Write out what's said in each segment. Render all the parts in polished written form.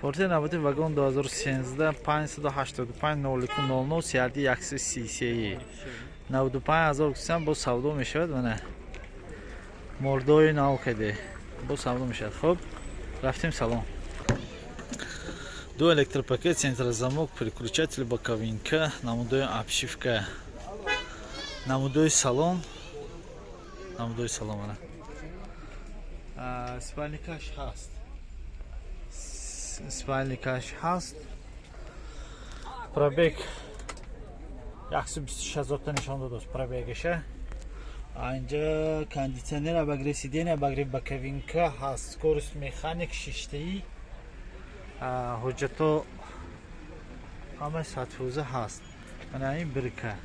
Портер навбати вагон 2013 585 01 00 CRD 133. 95 000 гуфтам, бо савдо мешавад. Мана, мордои нав каде, бо савдо мешавад. Хуб, рафтем салон. Ду электропакет, центрозамок, переключатель, боковинка, намудои обшивка, намудои салон, намудои салон. Мана, спальникаш ҳаст, спальникаш ҳаст. Пробег 126 000-та нишон додааст пробегаша. Инҷа кондитсионер, обогрев сиденья, обогрев боковинка ҳаст, скорость, механик, шиштаӣ. Ҳуҷҷато ҳама 100% ҳаст. Мана ин бирка,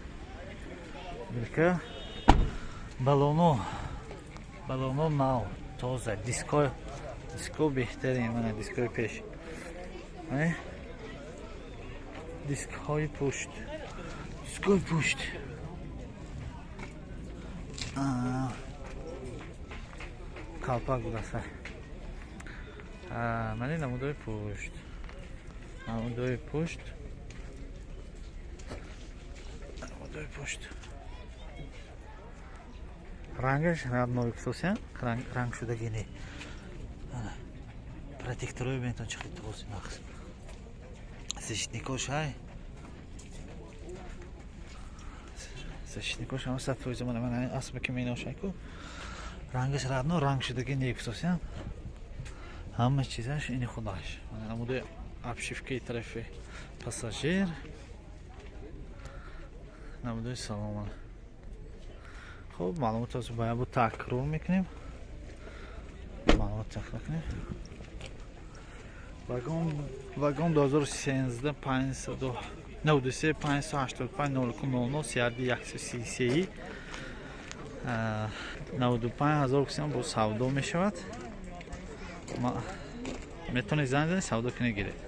бирка, балоно, балоно нав, тоза, диско, диско беҳтарин. Мана дискои пеш, дискҳои пушт, дискои пушт. Калпак будааст. Мани намудои пушт, намудои пушт, намудои пушт. Рангаш родной гуфтосям, ранг шудагӣ не. Протекторҳои бинетон, чӣ хел този, нағз. Защитникош ҳай, защитникош ҳама 100%. Мана, мана асба ки меношайку, рангаш родной, ранг шудагӣ не гуфтосям. Ҳама чизаш ини худаш. Намудаи обшивкаи тарафи пассажир, намудаи салон. Хуб, маълумот аз бо такрор мекунем, маълумот такрор кунем. Вагон, вагон 2013 593 585 01 00 CRD 133, 95 000 кисам, бо савдо мешавад. Метавонед занг занед, савдо кунед, гиред.